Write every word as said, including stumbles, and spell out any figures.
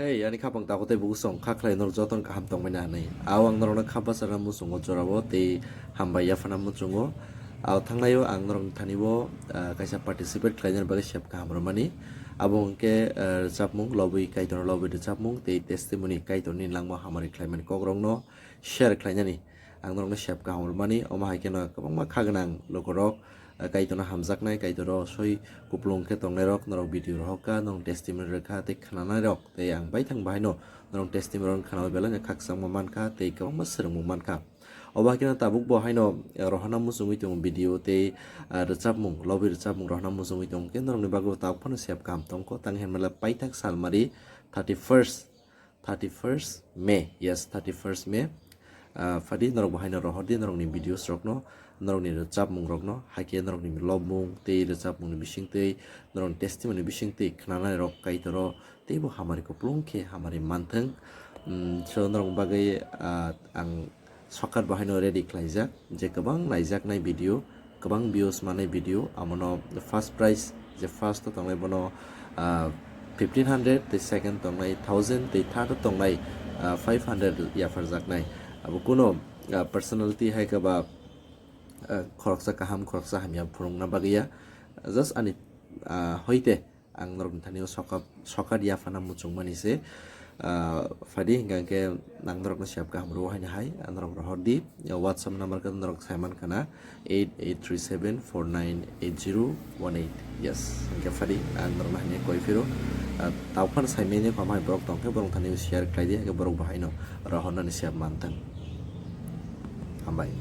Hey, ani khapang takhuk tei bukhuk song kha khlai norok jotono kaham tongmani hinwi. Ao ang norokno kha bwsarna muchungo jorao tei hambai yaphana muchungo. Ao thangnaio ang norokni thani o, ah, kaisa participate khlainani bagwi sep kaham rwmani. Abo hwnkhe, ah, rwchapmung lobwi Kaitorno lobwi rwchapmung tei testimony Kaitorni langma hamari khlaimani kokrokno share khlainani. Ang norokno sep kaham rwmani, omo hai kheno kwbangma kha gwnang lukurok, ah, Kaitorno hamjaknai, Kaitoro soi kupulung khe tongnairok norok video rohorkha, norok testimony rwkha tei khnanairok tei ang baithang bahaino norok testimony rok khnaui belai no khakchangma mankha tei kwbangma swrwngmung mankha. Obo hai kheno tabuk bo haino, ah, rohorna muchungwi tongo video tei, ah, rwchapmung, lobwi rwchapmung rohorna muchungwi tongo khe norokni bagwi tabuk phano sep kaham tongkho, tang hinmale paithak salmari thirty first, thirty first May, yes, thirty first May. Ah, phadi norok bo haino rohordi norokni videos rokno, norokni rwchapmung rokno, hakhe norokni lobmung tei rwchapmungni bisingtwi, norokni testimony bisingtwi khnanai rok Kaitoro teibo hamari kupulung khe hamari manthwng. Mm, so norok bagwi, ah, ang sokat bo haino ready khlaijak, je kwbang naijaknai video, kwbang views manai video, amono first prize, je first o tongnai bono, ah, fifteen hundred, tei second tongnai thousand, tei third o tongnai, ah, five hundred yapharjaknai. Abo kuno, ah, personality hai khe ba, ah, khoroksa kaham, khoroksa hamya phunukna bagwi ya. Just ani, ah, hoite ang norokni thani o sokat, sokat yaphana muchungmani se. Ah, phadi hingka khe ang norokno sep kaham rwo haino hai, ang norok rohordi. WhatsApp number khe norok saiman khana, eight eight three seven four nine eight zero one eight. Yes, hingke phadi ang norokno haino koi phiro. Ah, tauphano saimani khamai borok tongkhe borok thani share khlaidi, hingke borok bo haino rohornani sep manthang. Hambai.